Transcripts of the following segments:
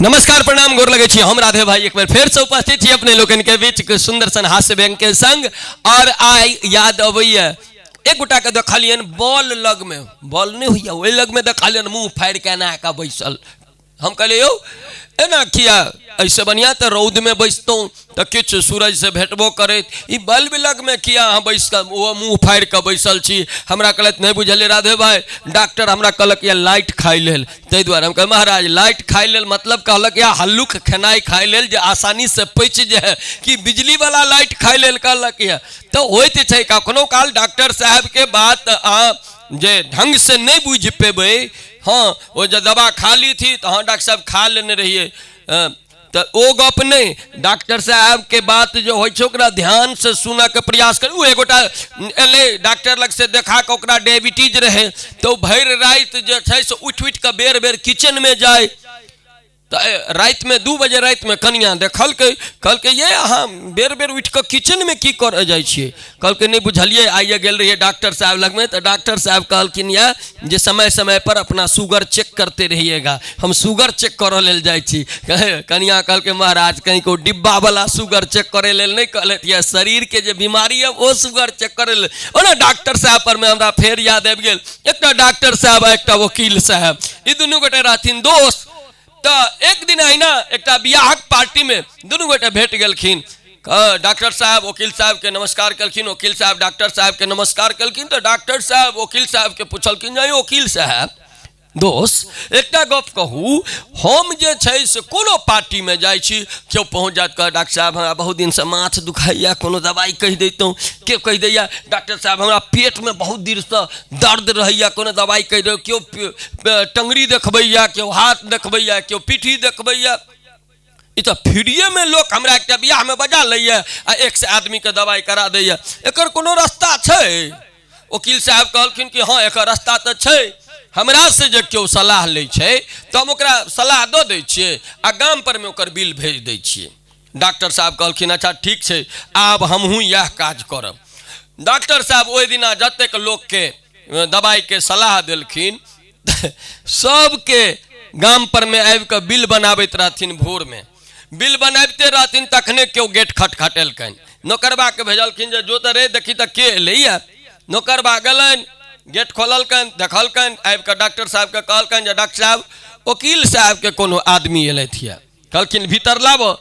नमस्कार, प्रणाम, गोर लगे छी। हम राधे भाई एक बेर फेर से उपस्थित छी अपने लोकनि के बीच सुंदर सन हास्य व्यंग के संग। और आइ याद अबैया एक गोटा के देखलियन बॉल लग में, बॉल नहीं होइया ओहि लग में देखलियन मुंह फाड़ि के एना के बैसल। हम कहलियै यौ एना किया, ऐसे बढ़िया तऽ रौद में बैसतहुँ तऽ किछु सूरज से भेटबो करैत, ई बल्ब लग में किया अहाँ बैस कऽ ओहो मुँह फाड़ि कऽ बैसल छी? हमरा कहलथि नहि बुझलियै राधे भाई, डॉक्टर हमरा कहलक यऽ लाइट खाइ लेल, ताहि दुआरे। हम कहलियै महाराज लाइट खाइ लेल मतलब कहलक यऽ हल्लुक खेनाइ खाइ लेल जे आसानी से पचि जाय, कि बिजलीवला लाइट खाइ लेल कहलक यऽ? तऽ होइत छै कखनो काल डॉक्टर साहेबके बात अहाँ जे ढंग से नहि बुझि पेबै। हँ, ओ जे दवा खा ली थी तऽ हँ डॉक्टर साहब खा लेने रहियै, तऽ ओ गप नहि, डॉक्टर साहबके बात जे होइ छै ओकरा ध्यानसँ सुनऽके प्रयास करू। एगोटा एलै डॉक्टर लग से देखा कऽ, ओकरा डायबिटीज रहै, तऽ ओ भरि राति जे छै से उठि उठि कऽ बेर बेर किचनमे जाइ। तऽ रातिमे 2 बजे रातिमे कनिया देखलकै, कहलकै ये अहाँ बेर बेर उठि कऽ किचनमे की करऽ जाइ छियै? कहलकै नहि बुझलियै, आइए गेल रहियै डॉक्टर साहब लगमे तऽ डॉक्टर साहब कहलखिन यऽ जे समय समय पर अपना शुगर चेक करते रहिएगा, हम शुगर चेक करऽ लेल जाइ छी। कनिया कहलकै महाराज कहीं को डिब्बा वाला शुगर चेक करे लेल नहि कहलथि यऽ, शरीरके जे बीमारी यऽ ओ शुगर चेक करे लेल। ओना डॉक्टर साहब पर मे हमरा फेर याद आबि गेल, एकटा डॉक्टर साहब आ एकटा वकील साहब, ई दुनू गोटे रहथिन दोस्त। तऽ एक दिन अहिना एकटा बियाहक पार्टीमे दुनू गोटे भेट गेलखिन। डॉक्टर साहब वकील साहबके नमस्कार केलखिन, वकील साहब डॉक्टर साहबके नमस्कार केलखिन। तऽ डॉक्टर साहब वकील साहबके पुछलखिन जे वकील साहब दोस्त एकटा गप कहू, हम जे छै से कोनो पार्टीमे जाइ छी, केओ पहुँच जायत कह डॉक्टर साहब हमरा बहुत दिनसँ माथ दुखाइए, कोनो दवाइ कहि दैतहुँ। केओ कहि दैए डॉक्टर साहब हमरा पेटमे बहुत दिनसँ दर्द रहैए, कोनो दवाइ कहि दौ। केओ टङ्गरी देखबैए, केओ हाथ देखबैए, केओ पीठी देखबैए। ई तऽ फ्रीएमे लोक हमरा एकटा बियाहमे बजा लैए आ 100 आदमीके दवाइ करा दैए, एकर कोनो रास्ता छै? वकील साहब कहलखिन कि हँ एकर रास्ता तऽ छै, हमरा से जे केओ सलाह लै छै तऽ हम ओकरा सलाह दऽ दै छियै आ गाम परमे ओकर बिल भेज दै छियै। डॉक्टर साहब कहलखिन अच्छा ठीक छै, आब हमहूँ इएह काज करब। डॉक्टर साहब ओहि दिना जतेक लोकके दवाइके सलाह देलखिन सबके गाम पर में आबि कऽ बिल बनाबैत रहथिन। भोरमे बिल बनाबिते रहथिन तखने केओ गेट खटखटेलकनि। नौकरबाके भेजलखिन जे जो तऽ रे देखी तऽ के एलैया। नौकरबा गेलनि, गेट खोललकनि, देखलकनि, आबि कऽ डॉक्टर साहबके कहलकनि जे डॉक्टर साहब वकील साहबके कोनो आदमी एलथि यऽ। कहलखिन भीतर लाबऽ।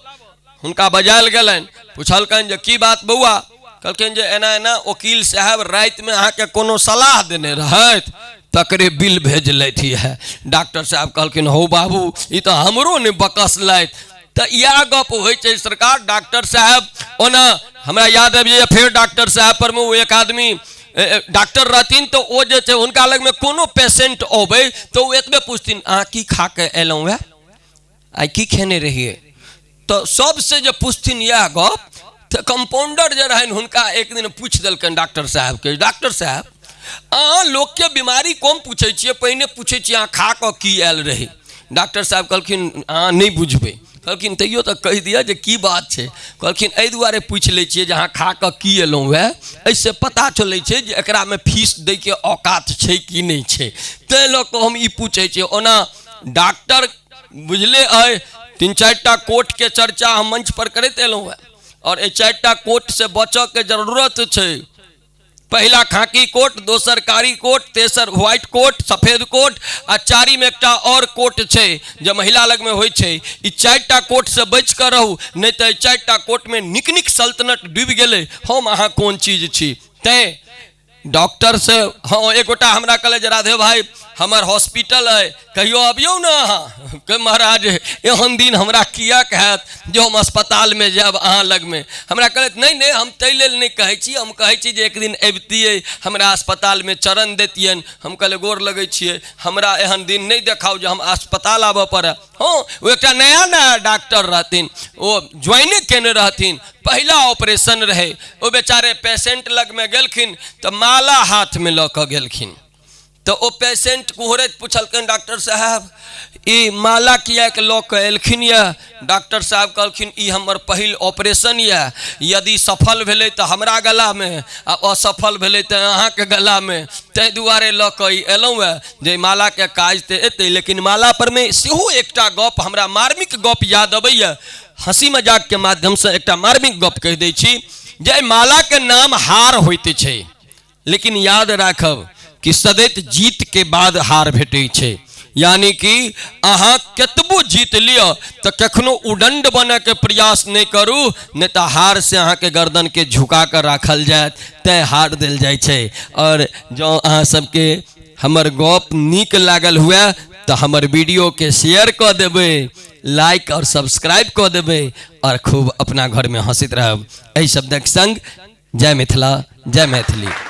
हुनका बजायल गेलनि, पुछलकनि जे की बात बौआ? कहलखिन जे एना एना वकील साहब रातिमे अहाँके कोनो सलाह देने रहथि तकरे बिल भेजलथि यऽ। डॉक्टर साहब कहलखिन हौ बाबू ई तऽ हमरो नहि बकसलथि। तऽ इएह गप होइ छै सरकार। डॉक्टर साहब ओना हमरा याद आबि जाइए फेर डॉक्टर साहब पर मे ओ एक आदमी डॉक्टर रहथिन, तऽ ओ जे छै हुनका लगमे कोनो पेशेंट अबै तऽ ओ एतबे पुछथिन अहाँ की खा कऽ एलहुँ हेँ, आइ की खेने रहियै? तऽ सबसे जे पुछथिन इएह गप। तऽ कम्पाउंडर जे रहनि हुनका एक दिन पूछि देलकनि डॉक्टर साहबके, डॉक्टर साहब अहाँ लोकके बीमारी कम पूछै छियै, पहिने पूछै छियै अहाँ खा कऽ की आयल रही? डॉक्टर साहब कहलखिन अहाँ नहि बुझबै। कहलखिन तैयो तऽ कहि दिअ जे की बात छै। कहलखिन एहि दुआरे पूछि लै छियै जे अहाँ खा कऽ की एलहुँ हेँ, एहिसँ पता चलै छै जे एकरामे फीस दैके औकात छै कि नहि छै, ताहि लऽ कऽ हम ई पूछै छियै। ओना डॉक्टर बुझले अइ, 3-4 टा कोर्टके चर्चा हम मंच पर करैत एलहुँ हेँ और एहि 4 टा कोर्टसँ बचऽके जरूरत छै। पहिला खाकी कोट, दोसर कारी कोट, तेसर व्हाइट कोट सफेद कोट, आ चारिम एकटा और कोट छै जे महिला लगमे होइ छै। ई 4 टा कोटसँ बचि कऽ रहू, नहि तऽ एहि 4 टा कोटमे नीक नीक सल्तनत डूबि गेलै, हम अहाँ कोन चीज छी। तैँ डॉक्टर से हाँ एक गोटा हमरा कहले जे राधे भाई हमर हॉस्पिटल है, कहियो अबियौ ने अहाँ। के महाराज एहन दिन हमरा किएक हैत जे हम अस्पतालमे जायब अहाँ लगमे? हमरा कहलथि नहि नहि हम ताहि लेल नहि कहै छी, हम कहै छी जे एक दिन अबितियै हमरा अस्पतालमे चरण दैतियनि। हम कहलियै गोर लगै छियै, हमरा एहन दिन नहि देखाउ जे हम अस्पताल आबऽ पड़य। हँ ओ एकटा नया नया डॉक्टर रहथिन, ओ ज्वाइने केने रहथिन, पहिला ऑपरेशन रहै। ओ बेचारे पेशेंट लगमे गेलखिन तऽ माला हाथमे लऽ कऽ गेलखिन। तऽ ओ पेशेंट कुहरैत पुछलखिन डॉक्टर साहब ई माला किएक लऽ कऽ एलखिन यऽ? डॉक्टर साहब कहलखिन ई हमर पहिल ऑपरेशन यऽ, यदि सफल भेलै तऽ हमरा गलामे आ असफल भेलै तऽ अहाँके गलामे, ताहि दुआरे लऽ कऽ ई एलहुँ हेँ जे मालाके काज तऽ एतै। लेकिन माला परमे सेहो एकटा गप हमरा मार्मिक गप याद अबैए, हँसी मजाकके माध्यमसँ एकटा मार्मिक गप कहि दै छी जे एहि मालाके नाम हार होइत छै, लेकिन याद राखब कि सदैत जीत के बाद हार भेटै छै। यानी कि अहाँ कतबो जीत लिअ तऽ कखनो उदंड बनयके प्रयास नहि करू, नहि तऽ हार से अहाँके गर्दनके झुका कऽ राखल जायत, तैँ हार देल जाइ छै। आओर जँ अहाँ सबके हमर गप नीक लागल हुए तऽ हमर वीडियोके शेयर कऽ देबै, लाइक आओर सब्सक्राइब कऽ देबै आओर खूब अपना घरमे हँसैत रहब। एहि शब्दक संग जय मिथिला, जय मैथिली।